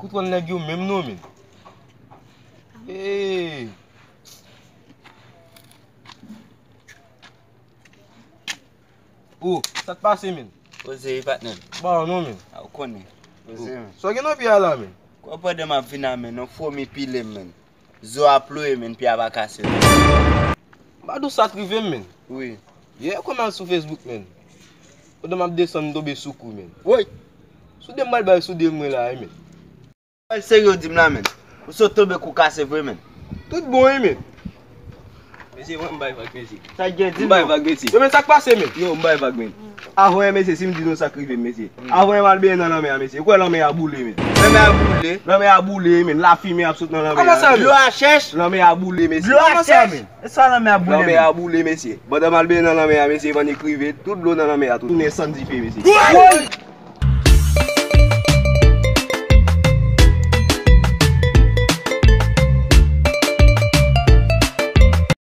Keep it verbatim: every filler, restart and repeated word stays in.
Pran nèg yo menm non, men. Hey. Oh, sa k pase, men? Poze wi, patnè m. Ba non, men. A, ou konnen. Poze, men. Sa w gen nan pye a la, men? Kwa pandan m ap vin la, men, yon fomi pile m, men. Zo a ploye, men, pye a pa kase, men. M pa di w sa k rive m, men. Wi. Yè, kòm m al sou Facebook, men. Pandan m ap desann, m tonbe sou kou, men. Woy! Soude m pral bay soude mwen la, wi, men. Pral serye w di m la, men. Ou sot tonbe kou kase vre, men. Tout bon, wi, men. Mesye, mwen m bay vag, mesye. Sa k gen, di m non. M bay vag, mesye. Yo, men sa k pase, men? Yo, m bay vag, men. Avan yè, mesye, si m di nou sa k rive m, mesye. Avan yè m al benyen nan lanmè a, mesye. Ou kwè lanmè a boule, men? Lanmè a boule? Lanmè a boule, men. Lafimen ap sot nan lanmè a. Kòman sa, men? Dlo a chèch? Lanmè a boule, mesye. Dlo a chèch? E sa lanmè a boule, men? Lanmè a boule, mesye. Pandan m al benyen nan lanmè a, mesye, van k rive, tout dlo nan lanmè a, tout tounen sann dife, mesye. Woy!